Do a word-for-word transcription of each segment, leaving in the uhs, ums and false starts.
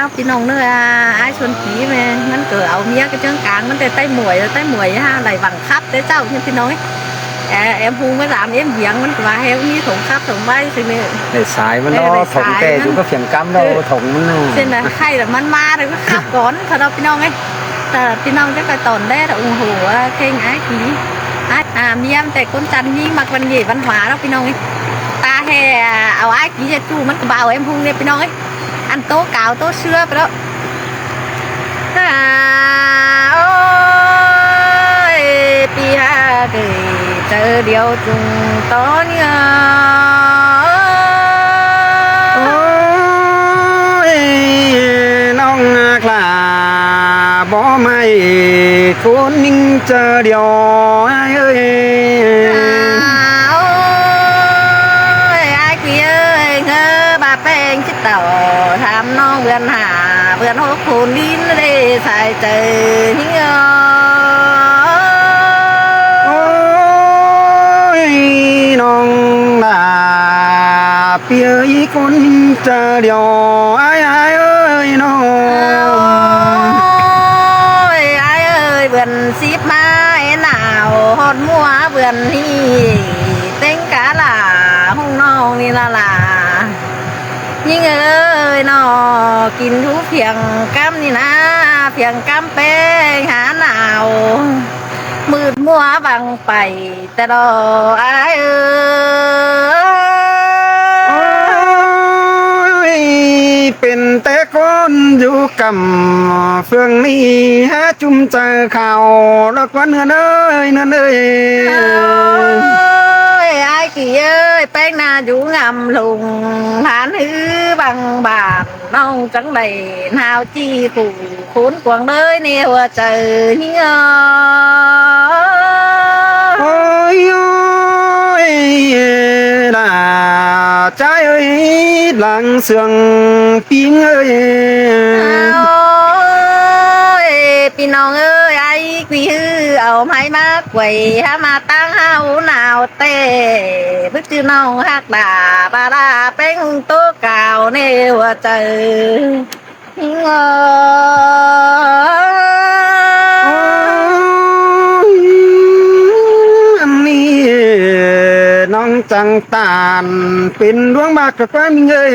ꞌPi ꞌnọng ꞌnớ, à, ải Xuân Ký ꞌmé, ꞌmắn ꞌcọ au ꞌmía ꞌcọ ꞌchương cang, ꞌmắn té ꞌTáy Muối, ꞌTáy Muối ha, đảy ꞌváng khắp té ꞌchạu ꞌnị ꞌpi ꞌnọng ꞌới. Ê, ém ꞌhung ꞌmá dám ém viếng, ꞌmắn ꞌcọ ꞌva ꞌhế ꞌmí thống khắp thống ꞌvạy ꞌsịn ꞌnị. Đảy sai ꞌmắn, đảy ꞌnọ, sai thống té ꞌmắn. Dú ꞌcọ phiêng cắm ꞌnọ, ꞌcọ thống ꞌmắn ꞌnọ. ꞌSịn ꞌnạ, khay ꞌlạ ꞌmắn ꞌmá, đảy ꞌcọ khắp cón, khắp ꞌnọ ꞌpi ꞌnọng ꞌới. Ơ, ꞌpi ꞌnọng ꞌchí ꞌcọ tỏn đé, ủng hộ, à, kênh ải Ký. À, à, ꞌmía ꞌmắn té ꞌcốn chăn ꞌnhính ꞌmặc văn nghệ văn hóa ꞌnọ ꞌpi ꞌnọng ꞌới. Ta ꞌhế, à, au ải Ký ꞌdệt ꞌchu ꞌmắn ꞌcọ báu ém ꞌhung ꞌnị ꞌpi ꞌnọng ꞌới. Ăn ꞌtố cáo ꞌtố sứa ꞌpá ꞌlẹo. À, ôi, pi ha kì chaư điêu chung tó ꞌnhính. Ôi, ꞌnọng ꞌhặc ꞌlạ báu ꞌmạy ꞌcốn ꞌnhính chaư điêu ải ơi. À, ôi, ải Ký ơi, ꞌngớ ꞌva ꞌpéng ꞌchí tảu tham ꞌnọng ꞌvươn hả, ꞌvươn hốc khôn ꞌlịn ꞌlế sai chaư ꞌnhính ơ. Ôi, ꞌnọng ꞌlạ pi ơi, ꞌcốn ꞌnhính chaư điêu ải, ải ơi ꞌnọ. Ôi, ải ơi, ꞌvươn síp ꞌmá ꞌnáo ꞌhọt ꞌmua ꞌvươn ꞌnị, ꞌtếng cá ꞌlạ ꞌhung ꞌnọng ꞌnị ꞌlạ ꞌlạ. ꞌNhính ơi ꞌnọ, kin dú phiêng cắm ꞌnị ꞌnạ, phiêng cắm ꞌpéng hả ꞌnáo, ꞌmựt ꞌmua ꞌváng pay ta ꞌlọ ải ơi. Ôi, pên té ꞌcốn dú căm phường ꞌnị hả, ꞌchum chaư khảu ꞌlọ ꞌquán ꞌnương ơi, ꞌnương ơi. Ôi, ải Ký ơi, ꞌpéng ꞌnạ dú ngắm ꞌlống, hán ꞌhứ ꞌváng bản ꞌnọng chắng đảy ꞌnáo ꞌchí phủ khốn cuông ꞌlới ꞌnị ꞌhua chaư ꞌnhính ơ. Ôi, ôi, ꞌlạ ꞌchái ơi, lăng sương ꞌpính ơi. Ôi, ꞌpi ꞌnọng ơi, ải Ký ꞌhứ au ꞌmạy ꞌmá quay hả ꞌmá ꞌtáng ꞌháu ꞌnáo té, báu ꞌchư ꞌnọng ꞌhặc ꞌlạ, ꞌva ꞌlạ ꞌpéng ꞌhung ꞌtố cáo ꞌnị ꞌhua chaư ꞌnhính ơ. Ôi, ăn ꞌnị ꞌnọng chắng ꞌtan pên ꞌluống ꞌmặc ꞌcọ ꞌquá ꞌmí ơi.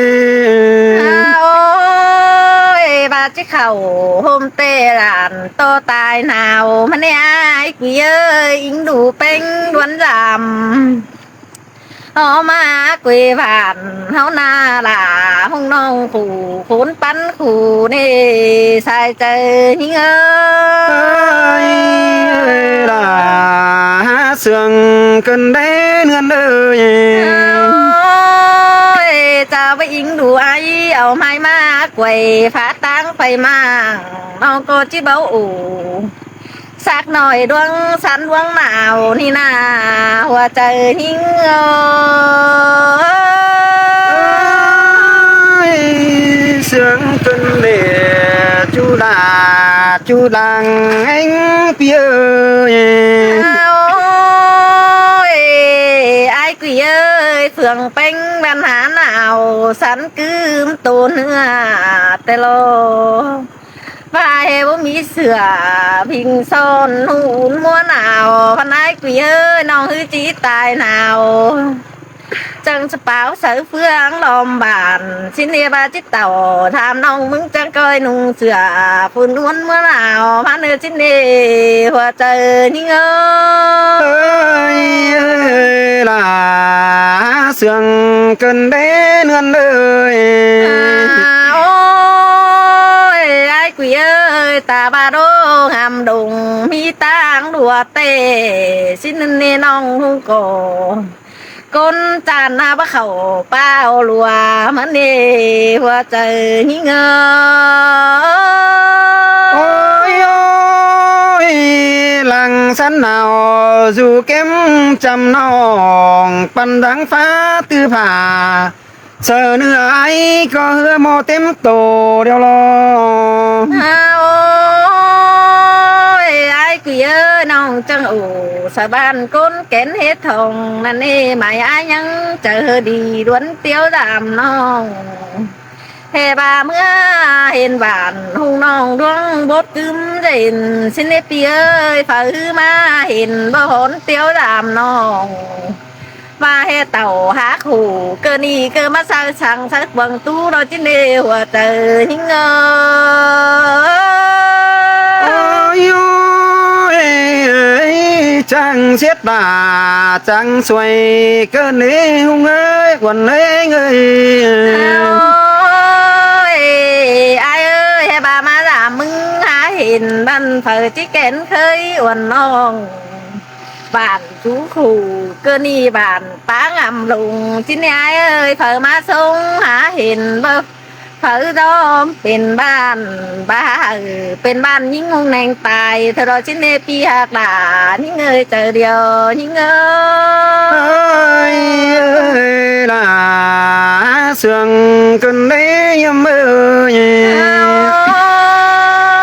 À, ôi, ꞌva ꞌchí khảu ꞌhôm té ꞌlạ ꞌto tai ꞌnáo ꞌmắn ꞌnị ải Ký ơi, ính đu ꞌpéng ꞌluống dăm. Ó ꞌmá quê bản ꞌháu ꞌnạ ꞌlạ, ꞌhung ꞌnọng khủ khốn pắn khủ ꞌnị sai chaư ꞌnhính ơ. Ơi, ơi, ꞌlạ hả sương cơn đế ꞌnương ơi. Ôi, chảu ꞌva ính đu ải au ꞌmạy ꞌmá quay phá ꞌtáng pay ꞌmá, ꞌnọng ꞌcọ ꞌchí báu ủ. Sắc ꞌnọi ꞌluống săn ꞌluống ꞌnáo ꞌnị ꞌnạ, ꞌhua chaư ꞌnhính ơ. Ơi, sương cơn đế ꞌchu đa ꞌchu lăng ꞌhéng ꞌpi ơi. Ôi, ải Ký ơi, phường ꞌpéng văn hả ꞌnáo săn ꞌcứm ꞌtố ꞌnưa té ꞌlọ. ꞌVa ꞌhế báu ꞌmí sửa phính son hún ꞌmúa ꞌnáo, ꞌphắn ải Ký ơi, ꞌnọng ꞌhứ ꞌchí tai ꞌnáo. Chắng ꞌchớ páo sáư ꞌphướng lom bản, ꞌsịn ꞌnị ꞌva ꞌchí tảu tham ꞌnọng ꞌmứng chắng ꞌcoi ꞌnung sửa phún hún ꞌmúa ꞌnáo, ꞌphắn ꞌnị ꞌsịn ꞌnị ꞌhua chaư ꞌnhính ơ. Ơi, ơi, ꞌlạ sương cơn đế ꞌnương ơi. À, ôi, ải Ký ơi, ta ꞌva đô ngắm đông ꞌmí ꞌtáng đua té, ꞌsịn ꞌnị ꞌnọng ꞌhung ꞌcọ ꞌcốn chăn ꞌnạ báu khảu páo lua ꞌmắn ꞌnị ꞌhua chaư ꞌnhính ơ. Ôi, ôi, lăng săn ꞌnáo dú kém chăm ꞌnọng păn dáng phá ꞌtứ phả. Chaư ꞌnưa ải ꞌcọ ꞌhứa ꞌmo tém tô điêu lo. À, ôi, ải Ký ơi, ꞌnọng chắng ủ sa ban ꞌcốn kén ꞌhế thong ꞌnặn ê, mai ải ꞌnhắng chaư đi đuốn tiếu dăm ꞌnọng. Hê ꞌva ꞌmứa hên bản ꞌhung ꞌnọng ꞌluống bốt ꞌcứm dên, ꞌsịn ꞌnê ꞌpi ơi, phaư ꞌmá hên báu hón tiếu dam ꞌnọng. ꞌVa hê tảu hák hủ ꞌcơ ꞌnị ꞌcơ ꞌmá sáư săng sáư cuông ꞌtú ꞌnọ ꞌchí ꞌnê hua chaư ꞌnhính ơ. Ôi ôi, chắng siết đà, chắng xuôi ꞌcơ ꞌnê ꞌhung ơi, uôn ơi ơi. Ôi, ai ơi, hê ꞌva ꞌmá dam ꞌmứng hák hên bản phaư ꞌchí kén khới uôn ꞌnọng. Bản dú khủ ꞌcơ ꞌnị bản pá ngắm lông ꞌchí ꞌnê ai ơi, phaư ꞌmá sống hák hên báu phaư ꞌdóm pên bản, ꞌva hảư pên bản ꞌnhính ꞌhung ꞌneng tai, ꞌthơ ꞌlọ ꞌchí ꞌnê ꞌpi ꞌhặc đa ꞌnhính ơi, chaư điêu ꞌnhính ơ. Ơi ơi, đa sương cơn đế hiếm ơi.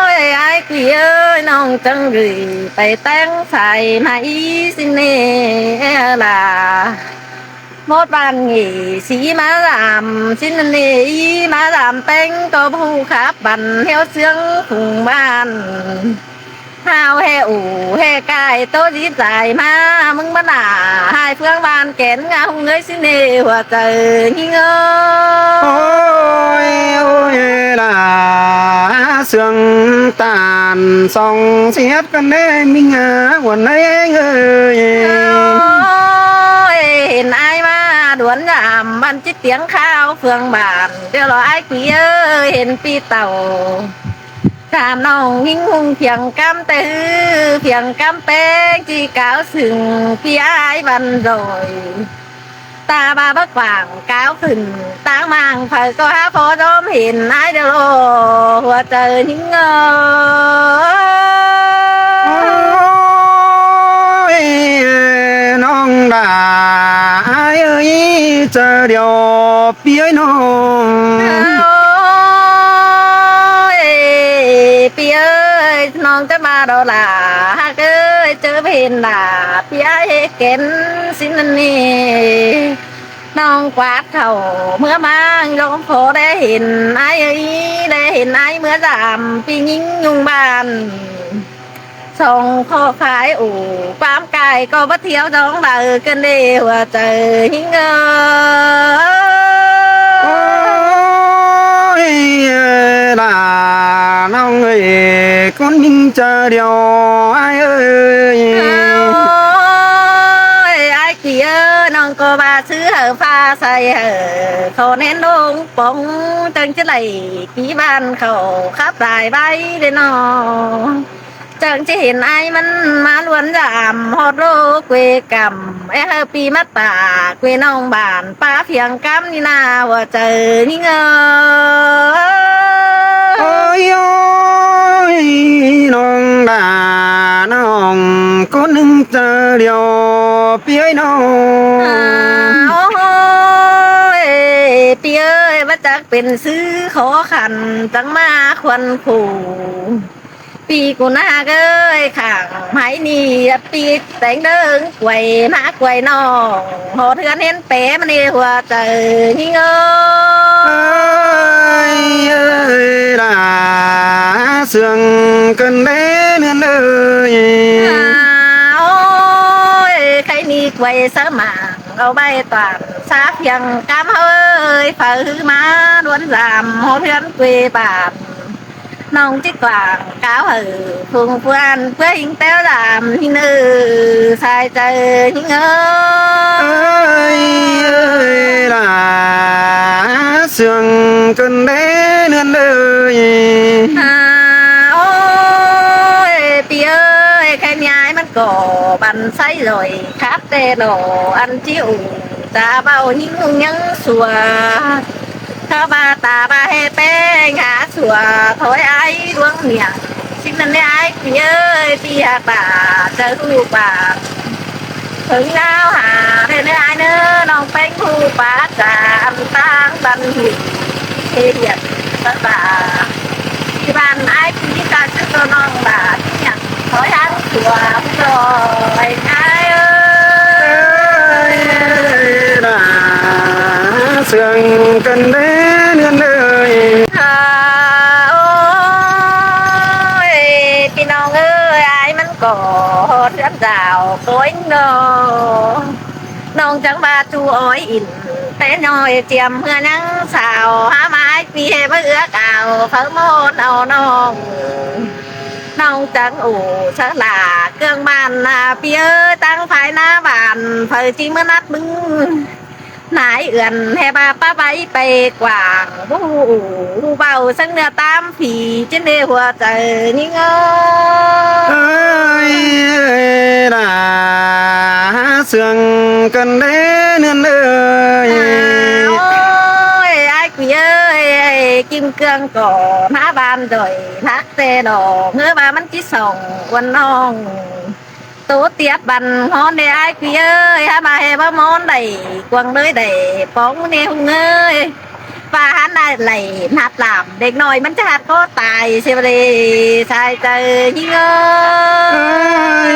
Ôi, ai ꞌpi ơi, ꞌnọng chắng gửi pay téng sai ꞌmá ꞌí ꞌsịn ꞌnê la. Mốt bản nghỉ sí ꞌmá dam ꞌsịn ꞌnê, ꞌí ꞌmá dam péng ꞌcọ ꞌhụ khắp bản hiếu ꞌsướng phung bản. Hao hê ủ hê cai ꞌtố díp dai ꞌmá ꞌmứng ꞌmá nả hai phương bản kén ngà ꞌhung ơi ꞌsịn ꞌnê hua chaư ꞌnhính ơ. Ôi ôi, đa sương tản song siết cơn đế ꞌmí ngà uôn ơi ơi. Ôi, hên ai ꞌmá đuôn dam bản ꞌchí tiếng kháo phương bản, điêu ꞌlọ ai ꞌpi ơi, hên ꞌpi tảu dam ꞌnọng ꞌnhính ꞌhung phiêng ꞌcắm té ꞌhứ, phiêng ꞌcắm péng ꞌchí cáo sưng ꞌpi ai bản rồi. Ta ꞌva báu quảng cáo khửn, táng mang phaư ꞌcọ hák phó ꞌdóm hên ai điêu ꞌlọ hua chaư ꞌnhính ơ. Ôi, ꞌnọng đa ai ơi, chaư điêu ꞌpi ơi ꞌnọng. Ôi, ꞌpi ơi, ꞌnọng chắng ꞌva đó là hák ơi, chớ hên là ꞌpi ơi hê kén ꞌsịn ꞌnê. ꞌNọng quát khảu ꞌmứa ꞌmá ꞌdóm phó đé hên ai ơi, đé hên ai ꞌmứa dam ꞌpi ꞌnhính ꞌnung bản. Song khó khái ủ ꞌquám cai ꞌcọ báu thiếu dóng đaư cơn đê hua chaư ꞌnhính ơ. Ôi, đa ꞌnọng ơi, ꞌcốn ꞌnhính chaư điêu ai ơi. Ôi, ai ꞌpi ơi, ꞌnọng ꞌcọ ꞌva ꞌsứ hảư pha sai hảư khó nén ꞌlống póng, chắng ꞌchí đảy ꞌpi bản khảu khắp lai ꞌvạy đê ꞌnọ. Chắng ꞌchí hên ai ꞌmắn ꞌmá ꞌluôn dam ꞌhọt ꞌlô quê căm, é hảư ꞌpi ꞌmá ta quê ꞌnọng bản pá phiêng ꞌcắm ꞌnị nả hua chaư ꞌnhính ơ. Ôi ôi, ꞌnọng đa ꞌnọng ꞌcốn ꞌnưng chaư điêu ꞌpi ơi ꞌnọng. À, ôi, ꞌpi ơi, báu chắc pên ꞌsứ khó khăn chắng ꞌmá khuôn khổ. ꞌPi ꞌcốn ꞌnhá ơi, khảng ꞌmạy ꞌnị ꞌpi téng ꞌlớng quay ꞌmá quay ꞌnọng, ꞌhọt ꞌhướn hên pé ꞌmá ꞌnị hua chaư ꞌnhính ơ. Ơi ơi, đa sương cơn đế ꞌnưn ơi. À, ôi, khay ꞌnị quay sáư mảng au ꞌvạy toản sá phiêng ꞌcắm ơi, phaư ꞌmá ꞌluôn dam ꞌhọt ꞌhướn quê bản. ꞌNọng ꞌchí quảng cáo hảư phung ꞌpuan ꞌpưa ꞌhính téo dam ꞌnị ơ, sai chaư ꞌnhính ơ. Ơi ơi, đa sương cơn đế ꞌnưn ơi. À, ôi, ꞌpi ơi, khay ꞌmí ai ꞌmắn ꞌcọ bản sai rồi khắp tê ꞌlọ ăn ꞌchí ủ ta ꞌvạu ꞌnhính ꞌnung ꞌnhắng sua. Khắp ꞌva ta ꞌva hê péng hả sua thói ai ꞌluống miệng. ꞌSịn ꞌnặn ꞌnê ai ꞌpi ơi, ꞌpi hả ta chaư ꞌhụ bản. Hứng ꞌnáo hả ꞌnê ꞌnê ai ꞌnớ, ꞌnọng péng ꞌhụ pá ta ăn ꞌtáng bản ꞌhụ. Hê hiệp ꞌtáng ta. ꞌPi bản ai ꞌpi ta chứ tô ꞌnọng bản miệng. Thói hăng sua ꞌlọ ai ơi. Ơi, đa sương cơn đế ꞌnưn ơi. ꞌcọ ꞌhọt ꞌhướn dảo cối ꞌnọ. ꞌNọng chắng ꞌva ꞌchu ói ỉn, té ꞌnọi ꞌchiêm ꞌhứa ꞌnhắng sảo, hák ꞌmá ái ꞌpi ꞌhê báu ước ao, pháư ꞌmôn au ꞌnọng. ꞌNọng chắng ủ sáư lả ꞌcương bản, ꞌpi ơi, ꞌtáng phái ꞌná bản, phaư ꞌchí ꞌmứa nắt ꞌmứng nải ươn, ꞌhê ꞌva ꞌpá váy pay quảng, báu ủ báu sắng ꞌnưa ꞌtám phi, ꞌchí ꞌnê hua chaư ꞌnhính ơ. Ơi, đa sương cơn đế nươn ơi. Ôi, ái quỷ ơi, kim cương ꞌcọ ꞌná ban rồi, ꞌnắc ꞌtẹ đỏ, ꞌngớ ꞌva ꞌmắn ꞌchí sỏng ꞌquan ꞌnọng. Tô tiệp băn ꞌhón đê ái quỷ ơi, hák ꞌmá ꞌhê báu ꞌmôn đảy, quảng ꞌlới đảy, póng ꞌnê ꞌhung ơi. ꞌVa hán đảy lảy ꞌnặt lảm, đếc ꞌnọi ꞌmắn ꞌchí ꞌhặt ꞌcó tai, sia ꞌva đê sai chaư ꞌnhính ơ. Ơi,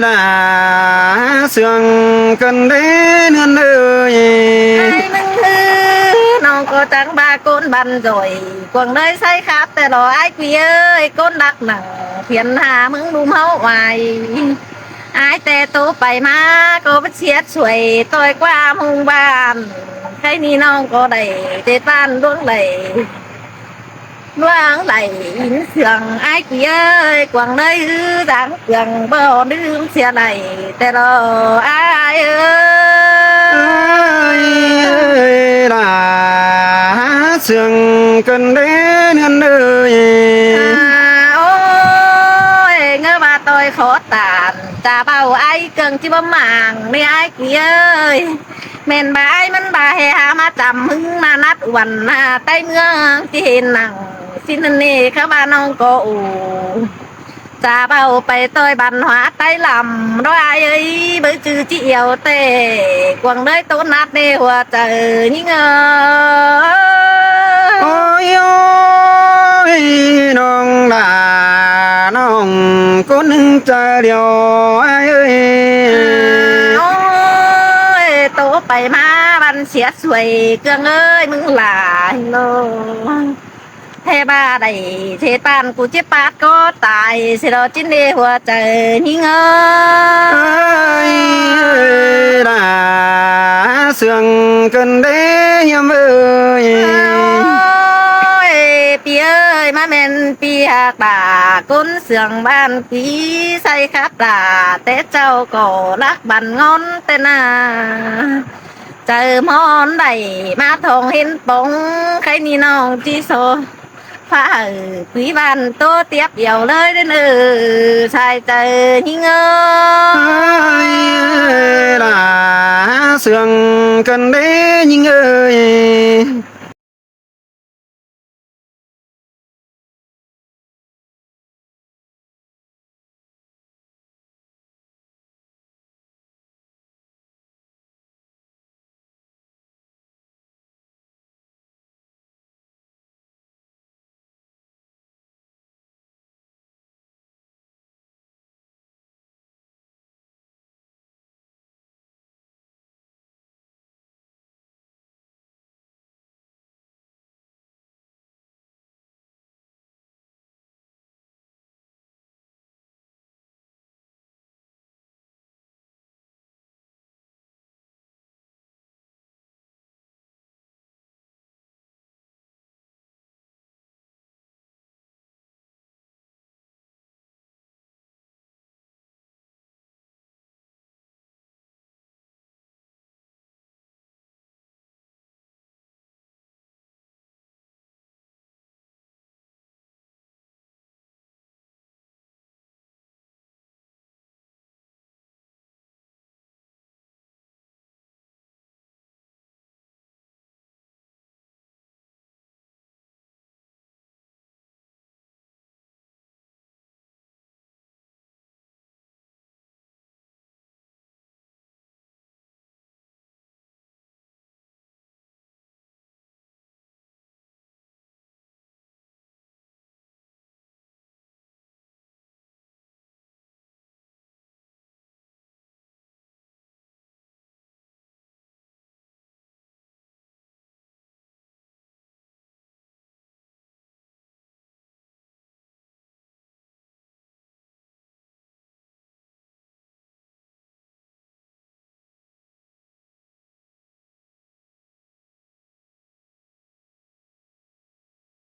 đa sương cơn đế nươn ơi. Ái ꞌmứng ư, ꞌnọng ꞌcọ chắng ꞌva ꞌcốn băn rồi, quảng ꞌlới sai khắp ꞌtẹ lo ái quỷ ơi, ꞌcốn đắc nẳng phiến hà ꞌmứng ꞌlum ꞌháu oai. Ái ꞌtẹ tô pay ꞌmá ꞌcọ báu siết suối ꞌtoi ꞌquám ꞌhung bản. Khay ꞌnị ꞌnọng ꞌcọ đảy ꞌdệt bản ꞌluống đảy, ꞌluống đảy ín sương ái quỷ ơi, quảng ꞌlới ư dáng sương báu đưm sia đảy ꞌtẹ lo ái ơi. Ơi, đa sương cơn đế nươn ơi. À, ôi, ꞌngớ ꞌva ꞌtoi khó tản, chả bảo ái cương ꞌchí báu mảng ꞌnị ái quỷ ơi. ꞌMen ꞌva ái ꞌmắn ꞌva ꞌhê hák ꞌmá chăm ꞌhứng ꞌmá nắt ꞌquan ꞌnạ ꞌtẹ ꞌmướng ꞌchí hên nẳng, ꞌsịn ꞌnị khắp ꞌva ꞌnọng ꞌcọ ủ. Chả bảo pay ꞌtoi bản hua ꞌtẹ lăm, ꞌlới ái ơi, báu chứ ꞌchí iêu ꞌtẹ, quảng ꞌlới tô nắt ꞌnê hua chaư ꞌnhính ơ. Ôi ôi, ꞌnọng đa ꞌnọng ꞌcốn ꞌnưng chaư điêu ái ơi. Ôi, tô pay ꞌmá bản siết suối cương ơi, ꞌmứng lả ꞌnọ. ꞌHê ꞌva đảy ꞌdệt bản ꞌcọ ꞌchí pát ꞌcó tai, sia lo ꞌchí ꞌnê hua chaư ꞌnhính ơ. Ơi, đa sương cơn đế hiêm ơi. Ôi, ꞌpi ơi, ꞌmá ꞌmen ꞌpi ꞌhặc đa ꞌcốn sương bản quỷ sai khắp đa, té ꞌchạu ꞌcọ lắc bản ꞌngón ꞌtẹ ꞌnạ. Chaư ꞌmón đảy ꞌmá thong hên póng, khay ꞌnị ꞌnọng ꞌchí so. Pha hảư quỷ bản tô tiệp iêu ꞌlới đen ơ, sai chaư ꞌnhính ơ. Ơi, đa sương cơn đế ꞌnhính ơi.